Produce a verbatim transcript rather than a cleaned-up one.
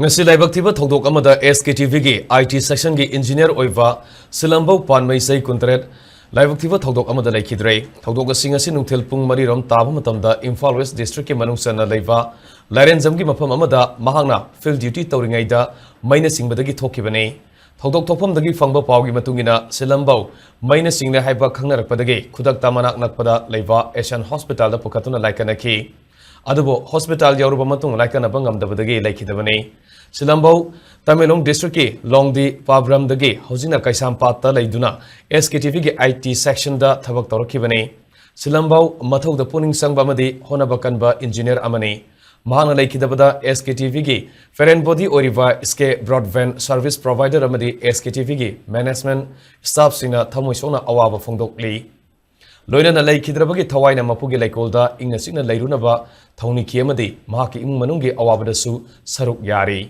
ꯉꯁꯤ ꯂꯥꯏꯕꯛ ꯊꯤꯕ ꯊꯧꯗꯣꯛ ꯑꯃꯗ ꯑꯦꯁ ꯀꯦ ꯇꯤ ꯚꯤꯒꯤ ꯑꯥꯏ ꯇꯤ ꯁꯦꯛꯁꯟꯒꯤ ꯏꯟꯖꯤꯅꯤꯌꯔ ꯑꯣꯏꯕ ꯁꯤꯂꯝꯕꯧ ꯄꯥꯟꯃꯩ, ꯆꯍꯤ ꯀꯨꯟꯇꯔꯦꯠ, ꯂꯥꯏꯕꯛ ꯊꯤꯕ ꯊꯧꯗꯣꯛ ꯑꯃꯗ ꯂꯩꯈꯤꯗ꯭ꯔꯦ꯫ ꯊꯧꯗꯣꯛ ꯑꯁꯤ ꯉꯁꯤ ꯅꯨꯡꯊꯤꯜ ꯄꯨꯡ ꯃꯔꯤ ꯔꯣꯝ ꯇꯥꯕ ꯃꯇꯝꯗ ꯏꯝꯐꯥꯜ ꯋꯦꯁ ꯗꯤꯁꯇ꯭ꯔꯤꯛꯀꯤ ꯃꯅꯨꯡ ꯆꯟꯅ ꯂꯩꯕ ꯂꯥꯏꯔꯦꯟꯖꯝꯒꯤ ꯃꯐꯝ ꯑꯃꯗ ꯃꯍꯥꯛꯅ ꯐꯤꯜ ꯗ꯭ꯌꯨꯇꯤ ꯇꯧꯔꯤꯉꯩꯗ ꯃꯩꯅ ꯆꯤꯡꯕꯗꯒꯤ ꯊꯣꯛꯈꯤꯕꯅꯤ꯫ ꯊꯧꯗꯣꯛ ꯊꯣꯛꯐꯝꯗꯒꯤ ꯐꯪꯕ ꯄꯥꯎꯒꯤ ꯃꯇꯨꯡ ꯏꯟꯅ, ꯁꯤꯂꯝꯕꯧ ꯃꯩꯅ ꯆꯤꯡꯂꯦ ꯍꯥꯏꯕ ꯈꯪꯅꯔꯛꯄꯗꯒꯤ ꯈꯨꯗꯛꯇ ꯃꯅꯥꯛ ꯅꯛꯄꯗ ꯂꯩꯕ ꯑꯦꯁꯤꯌꯥꯟ ꯍꯣꯁꯄꯤꯇꯥꯜꯗ ꯄꯨꯈꯠꯇꯨꯅ ꯂꯥꯏꯀꯠꯅꯈꯤ꯫ ꯑꯗꯨꯕꯨ ꯍꯣꯁꯄꯤꯇꯥꯜ ꯌꯧꯔꯕ ꯃꯇꯨꯡ ꯂꯥꯏꯀꯠꯅꯕ ꯉꯝꯗꯕꯗꯒꯤ ꯂꯩꯈꯤꯗꯕꯅꯤ꯫ ꯁꯤꯂꯝꯕꯧ ꯇꯃꯦꯡꯂꯣꯡ ꯗꯤꯁꯇ꯭ꯔꯤꯛꯀꯤ ꯂꯣꯡꯗꯤ ꯄꯥꯕ꯭ꯔꯝꯗꯒꯤ ꯍꯧꯖꯤꯛꯅ ꯀꯩꯁꯥꯝꯄꯥꯠꯇ ꯂꯩꯗꯨꯅ ꯑꯦꯁ ꯀꯦ ꯇꯤ ꯚꯤꯒꯤ ꯑꯥꯏ ꯇꯤ ꯁꯦꯛꯁꯟꯗ ꯊꯕꯛ ꯇꯧꯔꯛꯈꯤꯕꯅꯤ꯫ ꯁꯤꯂꯝꯕꯧ ꯃꯊꯧꯗ ꯄꯨꯛꯅꯤꯡ ꯆꯪꯕ ꯑꯃꯗꯤ ꯍꯣꯠꯅꯕ ꯀꯟꯕ ꯏꯟꯖꯤꯅꯤꯌꯔ ꯑꯃꯅꯤ꯫ ꯃꯍꯥꯛꯅ ꯂꯩꯈꯤꯗꯕꯗ ꯑꯦꯁ ꯀꯦ ꯇꯤ ꯚꯤꯒꯤ ꯐꯦꯔꯦꯟ ꯕꯣꯗꯤ ꯑꯣꯏꯔꯤꯕ ꯁ꯭ꯀꯦ ꯕ꯭ꯔꯣꯗꯕꯦꯟ ꯁꯔꯚꯤꯁ ꯄ꯭ꯔꯣꯚꯥꯏꯗꯔ ꯑꯃꯗꯤ ꯑꯦꯁ ꯀꯦ ꯇꯤ ꯚꯤꯒꯤ ꯃꯦꯅꯦꯖꯃꯦꯟꯠ ꯁ꯭ꯇꯥꯐꯁꯤꯡꯅ ꯊꯃꯣꯏ ꯁꯣꯛꯅ ꯑꯋꯥꯕ ꯐꯣꯡꯗꯣꯛꯂꯤ꯫ ꯂꯣꯏꯅꯅ ꯂꯩꯈꯤꯗ꯭ꯔꯕꯒꯤ ꯊꯋꯥꯏꯅ ꯃꯄꯨꯒꯤ ꯂꯩꯀꯣꯜꯗ ꯏꯪꯅ ꯆꯤꯛꯅ ꯂꯩꯔꯨꯅꯕ ꯊꯧꯅꯤꯈꯤ ꯑꯃꯗꯤ ꯃꯍꯥꯛꯀꯤ ꯏꯃꯨꯡ ꯃꯅꯨꯡꯒꯤ ꯑꯋꯥꯕꯗꯁꯨ ꯁꯔꯨꯛ ꯌꯥꯔꯤ꯫